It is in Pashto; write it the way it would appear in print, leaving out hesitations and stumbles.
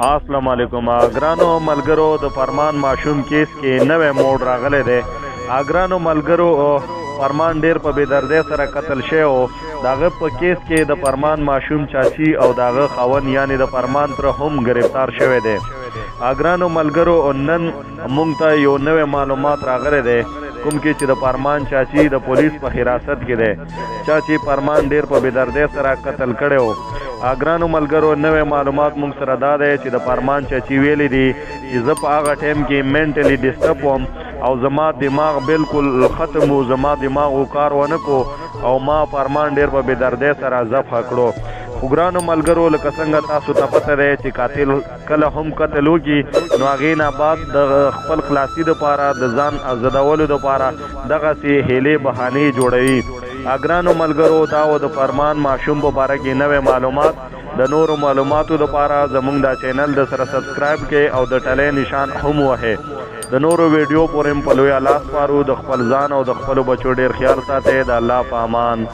السلام علیکم ګرانو ملګرو، د فرمان ماشوم کیس کې نوې موډ راغلی دی. ګرانو ملګرو، فرمان ډیر په بېدردۍ سره قتل شوی او د هغه په کیس کې د فرمان ماشوم چاچی او د هغه خاوند یعنی د فرمان تره هم گرفتار شوی دی. ګرانو ملګرو، نن مونږ ته یو نوی معلومات راغلی دی، کوم کې چې د فرمان چاچی د پولیس په حراست کې دی، چا چې فرمان ډیر په بېدردۍ سره قتل کړی و. ګرانو ملګرو، نوې معلومات مونږ سره دا دی چې د فرمان چاچی ویلي دي چې زه په هغه ټایم کې منټلی ډسټرب وم او زما دماغ بالکل ختم و، زما دماغ کار ونه کو او ما فرمان ډیر په بېدردۍ سره ذبح کړو. خو ګرانو ملګرو، لکه څنګه تاسو ته پته دی چې قاتل کله هم قتل وکړي نو هغې نه بعد د خپل خلاصي دپاره، د ځان ازادولو دپاره دغسې حیلې بهانې جوړوي. ګرانو ملګرو، دا و د فرمان ماشوم په باره کې نوې معلومات. د نورو معلوماتو دپاره زمونږ دا چینل د سره سبسکرایب کړئ او د ټلې نشان هم وهئ. د نورو ویډیو پورې په لوی الله سپارو. د خپل ځان او د خپلو بچو ډېر خیال ساتئ. د الله په امان.